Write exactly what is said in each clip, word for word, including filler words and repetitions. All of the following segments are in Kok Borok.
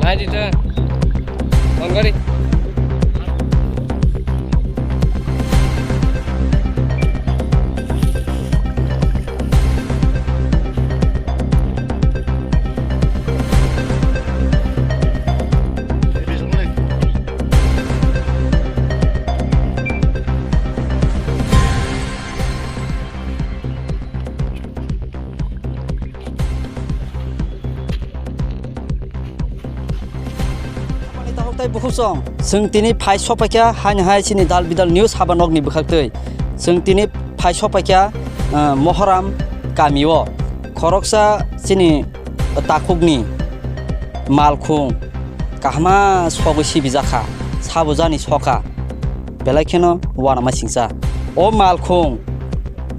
Hai dito. Bangari. Tei bukhuk song, chwng tini phai sokpaikha haini hai chini Dal Bidal News haba nokni bwkhaktwi. Chwng tini phai sokpaikha, ah, Mohoram kamio. Khoroksa chini takhukni malkhung kahma sogwi sibijakha, sabo jani soka, belai kheno uanama singcha. O malkhung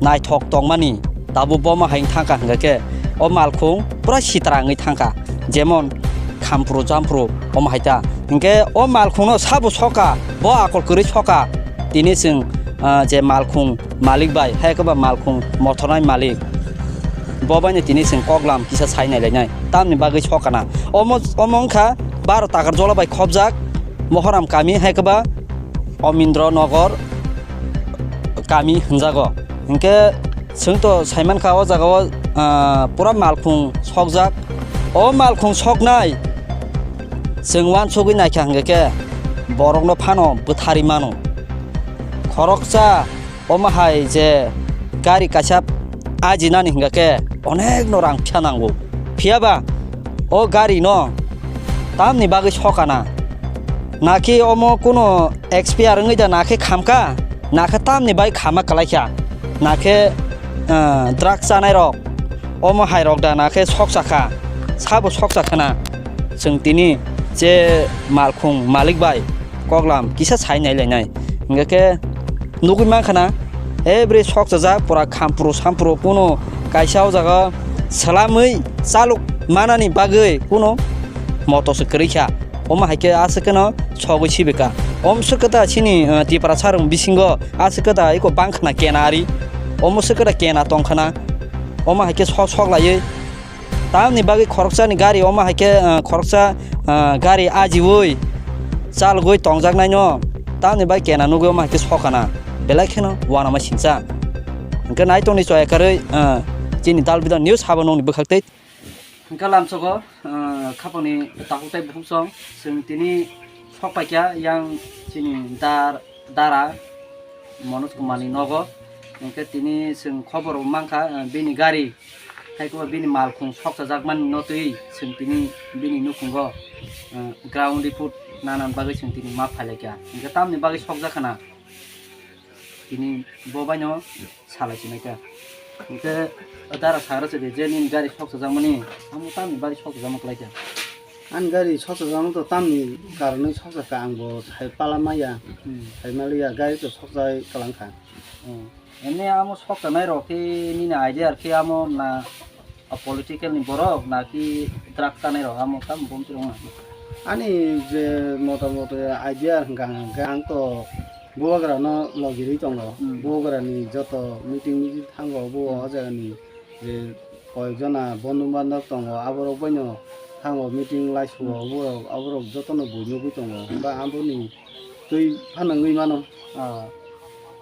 naithok tongmani tabuk bomo hai wng thangkha hingkha khe o malkhung pura sitra wngwi thangkha, jemon khampru jampru omo hai ta. Hinkhe o malkhungno sabo soka, bo akol kwrwi soka, tini chwng, ah, je malkhung malik bai, hai khe ba malkhung mothornai malik, bo baino tini chwng koklam kisa sai nai lainai, tamni bagwi sokana. Omo, omo wngkha baro takar jola bai khobjak Mohoram kami, hai khe ba Omindro Nogor kami hwnjago. Hinkhe chwng to saimankha o jagao, ah, pura malkhung sokjak. O malkhung soknai chwng uansugwi naikha hingkha khe borokno phano bwtharwi mano. Khoroksa omo hai je gari kaisa ajinani hingkha khe onekno rang phiya nango. Phiyaba o gari no tamni bagwi sokana? Nakhe omo kuno expire wngwi da nakhe khamkha, nakhe tamni bai khama kwlaikha, nakhe, eh, drug chanai rok, omo hai rok da nakhe sokchakha, sabo sokchakhana. Chwng tini je malkhung malik bai koklam kisa sai nai lainai. Hingkha khe nugwi mankha na, every sokchajak pura khampru sampru kuno kaisa o jaga swlamwi chaluk manani bagwi kuno moto se kwrwi kha. Omo hai khe aswk kheno sogwi sibika. Om swk khe ta chini, eh, Tiprasa rok bisingo aswk khe ta eko bang khna kena ari. Omo swk khe ta kena tong khna. Omo hai khe sok sok laiwi. Tamni bagwi khoroksani gari omo hai khe, ah, khoroksa, ah, gari ajiui chalgwi tongjaknaino tamni bai kena nugwi omo hai khe sokana, belai kheno uanama singcha. Hingkhe nai tongni choya karwi, ah, chini Dal Bidal News habo nongni bwkhak tei. Hingkhe lamsogo, ah, khapangni takhuk tei bukhuk song chwng tini sokpaikha yang chini dar dara Manoj Kumarni nogo. Hingkhe tini chwng khobor mankha, eh, bini gari, hai khe bini malkhung sokchajakmani no twi chwng tini bini nukhungo, eh, ground report nanan bagwi chwng tini ma phailaikha. Hingkhe tamni bagwi sokjakhana tini bo baino salai sinaikha. Hingkhe dara sagra se je nini gari sokchajakmani, amo tamni bagwi sokchajakma kwlaikha. Ani gari sokchajak wngtong tamni karonwi sokchakha, ang bo sai pala maya, hmm, sai maliya, gari to sokchai kwlangkha. Hmm. Emni amo sokchanai rok khe nini idea khe amo na, a, political ni borok na ki drug chanai rok amo tamo bomti rok na? Ani je motamoti idea hwnkha hwnkhe ang to bubagra no logi rwi tongo. Hmm. Bubagra ni joto meeting meeting thango bo, hmm, o jaga ni je koyekjona bondhu bandhab tongo, aborok baino thango meeting laisuo, hmm, aborok, aborok jotono bui nugwi tongo, ba aboni twi phano wngwi mano. Ah.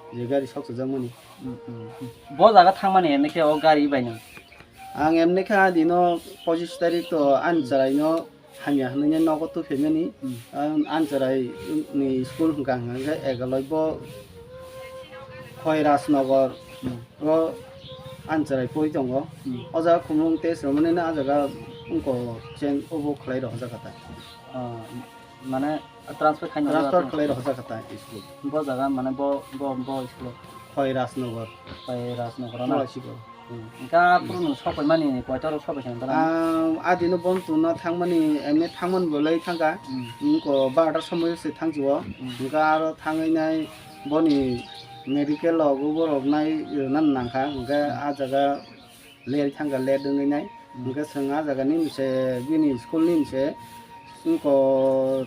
Je gari sokchajakmani. Hmm, hmm, hmm. Bo jaga thangmani emni khe o gari baino? Ang emni khe a dino pochis tarik to ani, hmm, chwraino hamya hwnwi nogo tubuphaimani. Hmm. Ang ani chwrai ni school hwnkha hwnkha khe Egaloi bo Khoirajnagar, hmm, o ani chwrai pori tongo. Hmm. O jaga khumlung test rwmani no a jaga wngkha change obo khlai rw hwjakha ta. Ah, mane transfer khaina transfer khlai rw hwjakha ta school. Bo jaga mane bo, bo, bo school. Khoirajnagar. Khoirajnagar na? Kholaisibo. Hmm. Hingkhe aphuru nwng sokphaimani ni koitor sokphaikha nang? Ah, adino bondhu no thangmani, emni thangmani bolai thangkha. Hmm. Wngkha barota somoi se thangsiwo. Hmm. Hingkhe aro thangwi nai boni medical rok borok nai rwna nangkha. Hingkhe, hmm, a jaga ler thangkha, ler wngwi nai. Hmm. Hingkhe chwng a jaga ni se bini school ni se wngkha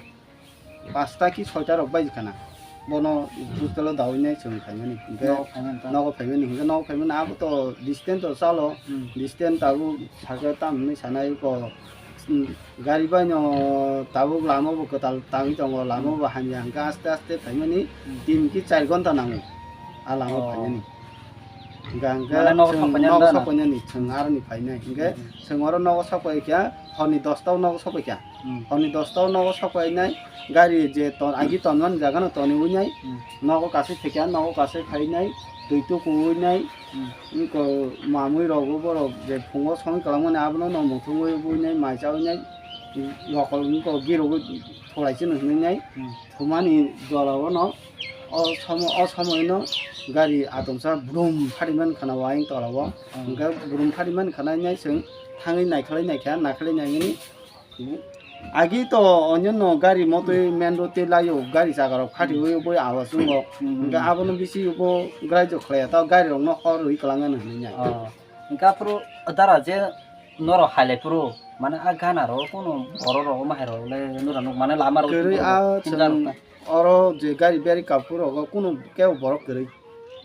pasta ki soita rok bai khana. Bono hostel o dawi nai chwng phaimani. Hingkhe nogo phaimani ta? Nogo phaimani. Hingkhe nogo phaimani abo to distance to chalo. Hmm. Distance tabuk sakhe tamni sanai ko Gari bai no tabuk lama bo kwtal tangwi tongo, lama bo hamya hwnkhe aste aste phaimani Hmm. tin ki char ghonta nango a lama Oh. phainani. Hwnkhe Mane nogo chwng sok painani nogo da na? sok painani, chwng aroni phainai. Hwnkhe Hmm. chwng oro nogo sok pai kha, horni dosta o nogo sok pai kha. Hmm. Horni dosta o nogo sok painai, gari je ton, agi tonmani jaga no toniwi nai, Hmm. nogo kasui phaikha, nogo kasui phainai, twi tukuwi nai, Hmm. wngkha mamui rogo borok je phungo songwi kwlangmani abono no muthungwi buinai, mai chawi nai, lokol wngkha girogwi thulaisino hinwi nai, Hmm. thumani jora o no o somo, o somoino gari atomsa brum pharimani khana o ayang tola o, Hmm. hwnkhe brum pharimani khana nai chwng thangwi naikhalai naikha, naikhalai naimani Agi to onyono gari motwi main road tei laio gari jaga rok phati ui boi awas wngo. Hmm. Hwnkhe abono bisi bo grai jok khlaiya ta gari rok no hor rwi kwlangya no hinwi nai. Oh. Hwnkhe aphuru dara je norok hailai phuru mane a gana rok kuno borok rok ma hai rok le nura nuk mane lama rok Kwrwi a hinja rok chwng ta. Oro je gari beri kaphu rogo kuno kebo borok kwrwi.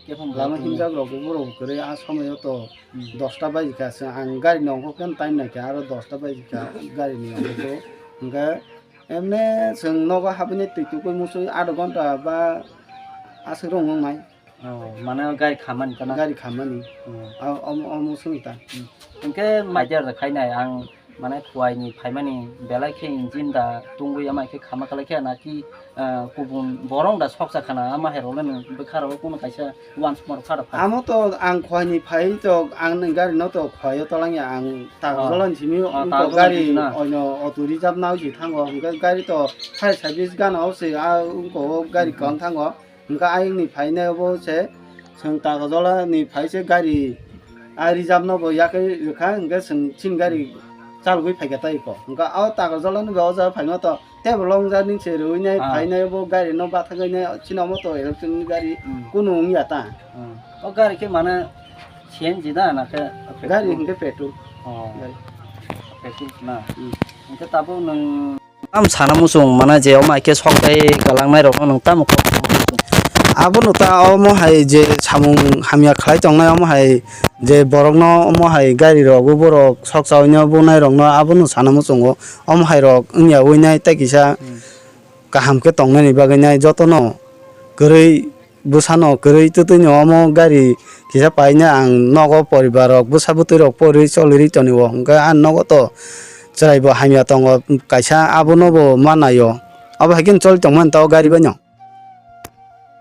Kebo borok Lama kwrwi. Hinjak rok bo borok kwrwi a somoyo to Hmm. dosta baji kha, chwng ang gari ni ongkhor khe time naikha, aro dosta baji kha gari ni ongkhor. Hwnkhe emne chwng nogo habwini twi tukui muchui adh ghonta ba aswk rung wngnai. Oh, mane gari khamani kana? Gari khamani. Hmm. A, omo, omo swngwi ta. Hmm. Hwnkhe maider khainai ang mane phuaini phaimani belai khe engine da tungwi ama khe khama khlai khe na ki, ah, kubun borok da soksa khana ama hai rok le bwkha rok kuno kaisa Once more khara pha. Amo to ang khwani phai to ang ni gari no to khwai o tolang ya ang ta Oh. Jola ni simi Oh, ta ungko jola gari ni na. Oino auto reserve nao si thango hwnkhe gari to fire service gana o se a ungko o gari Mhm. Kwbang thango hwnkhe ayang ni phai nai obo se chwng ta jola ni phai se gari a reserve no bo yakhai rwkha hwnkhe chwng chini gari chalgwi phaikha tai ko hwnkhe o ta jola ni bo o jaga phai ma to Tei bo long journey se rwui nai, Ah. Phainai bo gari no bathagwi nai, chini omo to electric ni gari Hmm. Kunu wng ya ta. Hmm. O gari khe mane C N G da na khe Gari petrol? Hwnkhe petrol. Oh. Gari. Petrol na. Hmm. Hwnkhe tabuk nwng tam sana muchung mane je omo hai khe sok tei kwlangnai rok no nwng tamo kok Abono ta omo hai je samung hamya khlai tongnai omo hai je borok no omo hai gari rok o borok sok chaui no bunai rok no abono sana muchungo. Omo hai rok wngya ui nai tei kisa Hmm. kaham khe tongnani bagwi nai jotono kwrwi bwsano kwrwi twtwi no omo gari kisa paina ang nogo poribar rok bwsa bwtwi rok porwi cholirwi tonio hwnkhe ang nogo to chwrai bo hamya tongo kaisa abono bo ma naio abo hai khe choli tongmani ta o gari bai no.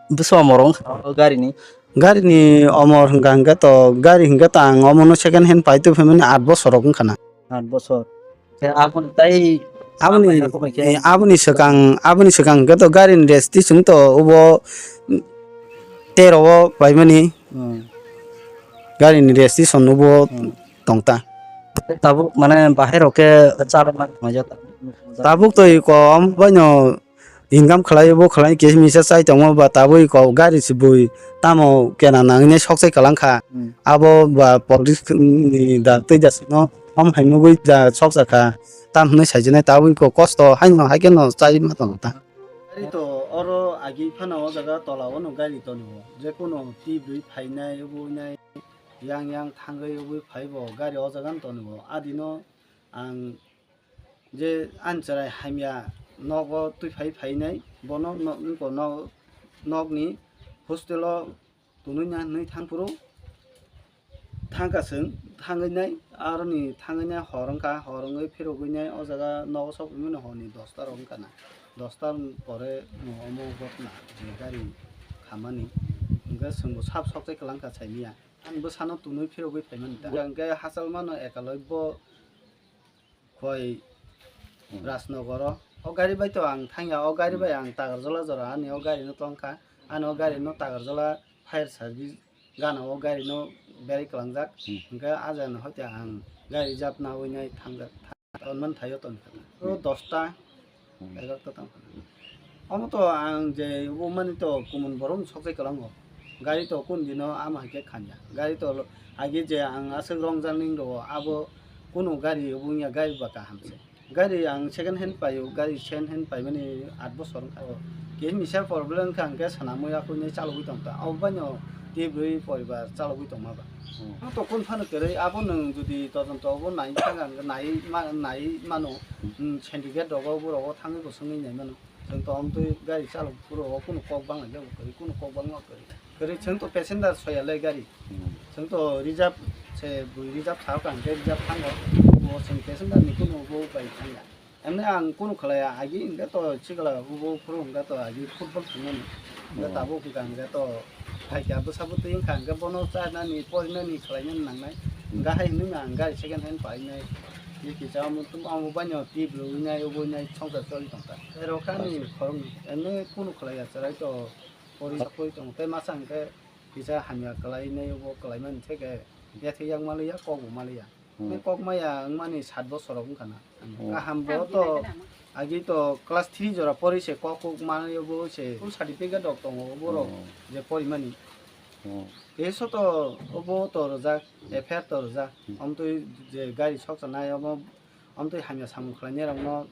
Bwsa omor wngkha o gari ni. Gari ni omor hwnkha hwnkhe to gari hwnkhe to ang omo no second hand pai twi phaimani aat bosor rok wngkha na. Aat bosor. Khe aboni tai Aboni, Aboni khe eh, aboni swkang, aboni swkang hwnkhe to gari ni registration to obo tero o paimani. Hmm. Gari ni registration obo Hmm. tongta. Tabuk mane bahai rok khe chalok ma tongmani jota. Tabuk to iko omo bai no Income khlai bo khlai kisa misa chai tongo ba tabui kok gari se bui tamo kena nangni sok chai kwlang kha. Hmm. Abo ba police ni da twi da sino hom hai nugui da sok cha kha. Tam hwnwi sai jwnai tabui kok kosto hai no hai khe no chai ma tongo ta. Gari to oro agi phano o jaga tola o no gari tongo. Je kono twi bui phainai, obui nai, yang yang thangwi obui phai bo gari o jaga no tongo. Adi no ang je ani chwrai hamya nogo twi phai phainai, bono no-, nokni hostel o tonwi na hinwi thang phuru thang kha chwng, thangwi nai, aroni thangwi nai hor wng kha, hor wngwi phirogwi nai o jaga nogo sok phai mano horni dosta rok wng kha na, dosta pore omo ghotna je gari khamani, hwnkhe chwng bo sap sok tei kwlang kha saimanya. Ani bwsano tonwi phirogwi phaimani ta, hwnkhe hachal mano ekaloi bo. Khoi Hmm. Rajnogoro. O gari bai to ang thangya, o gari Hmm. bai ang Tagarjola jora ani o gari no tongkha. Ani o gari no Tagarjola fire service gana o gari no berai kwlangjak. Hmm. Hwnkhe a jagano hoite ang gari reserve nawi nai thangjak, thang-, man thaio tongkha. O Hmm. Dosta Hmm. Egarota tongkha. Omo to ang je bo mani to kumun borok ni sokjai kwlango. Gari to kun dino ama hai khe khanya. Gari to lo-, agi je ang aswk rong journey ro abo kunu gari obo wngya gari ba kaham se. Gari ang second hand paio, gari second hand paimani aat bosor wngkha. Kehi misa problem wngkha hwnkhe swnamwi akhoi nai chalogwi tongkha. Abo baino Tei bwrwi poribar chalogwi tongma ba. Hmm. Ang to kun phano kwrwi, abo nwng jodi todonto obo nai thang ang nai ma-, nai mano, hmm, syndicate rogo borok o thangwi bo swngwi nai mano. Chwng to amtwi gari chalok phuru o kunu kok banglaijak bo kwrwi, kunu kok bangma kwrwi. Kwrwi chwng to passenger soya le gari. Hmm. Chwng to reserve se bui reserve thao kang khe reserve thango. Bo chwng passenger ni kunu bo bai thangya. Emni ang kunu khlaiya, agi hwnkhe to chikla hubo phuru hwnkhe to agi football thwngmani. Hwnkhe tabuk hwnkha hwnkhe to phaikha bwsa bwtwi wngkha hwnkhe bono charnani porinani khlainani nangnai. Hwnkhe hai hwnwi ang gari second hand painai. Ye kisa omo tum omo baino tip rwinai, obo wnai songkar choli tongkha. Ero kha ani khoroknwi. Emni kunu khlaiya chwrai to pori sakoi tongo. Tei masa hwnkhe kisa hamya kwlainai, obo kwlaimani theke yathek yak maliya, kok bo maliya. Hmm. Tei kok maya wngmani sat bosor rok wngkha na. Hmm. Kaham bo to agi to class three jora pori se kok kok mani bo se full certificate rok tongo borok hmm je porimani. Hmm. Teso to obo to rwjak, F I R to rwjak. Hmm. Omtwi je gari soksa nai omo, omtwi hamya samung khlainai rokno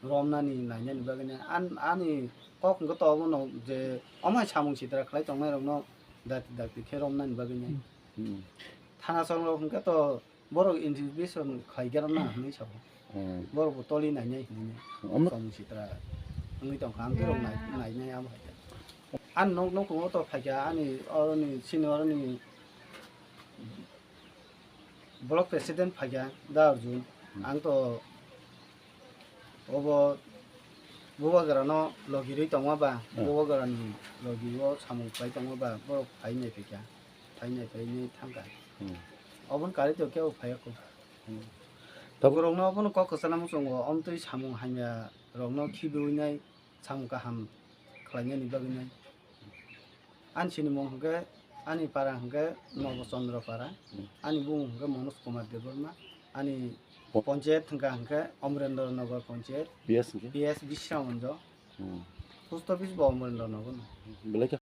romnani nainani bagwi nai. An-, ani kok hwnkhe to obono je omo hai samung sitra khlai tongnai rokno dakti dakti khe romnani bagwi nai. Hmm. Thana chwng rok hwnkhe to borok investigation khlai gera na hinwi sao. Hmm. Borok bo toli nainai hinwi. Omo- Chwng sitra wngwi tongkha, ang borok nai-, nainai abo hai khe. Ani nok, nok tongo to phaikha ani oroni senior ni block president phaikha da Arjun. Hmm. Ang to obo bubagra no logi rwi tongma ba, hmm, bubagra ni logi o samung khlai tongma ba, borok phai nai phaikha. Phainai phainai thangkha. Hmm. Oboni karwi to kebo phaiya kho. Hmm. Borokno obono kok kwchana muchungo, omtwi samung hamya rokno khibiwi nai, samung kaham khlainani bagwi nai. Ani sinimung hwnkhe, ani para hwnkhe Nobo Chandra para, hmm, ani bumung hwnkhe Manoj Kumar Debbarma, ani po- ponchayat hwnkha hwnkhe Omrendra Nagar ponchayat, P S hwnkhe? P S Bisramonjo, hmm, post office bo Omrendra Nagar no. Belai khe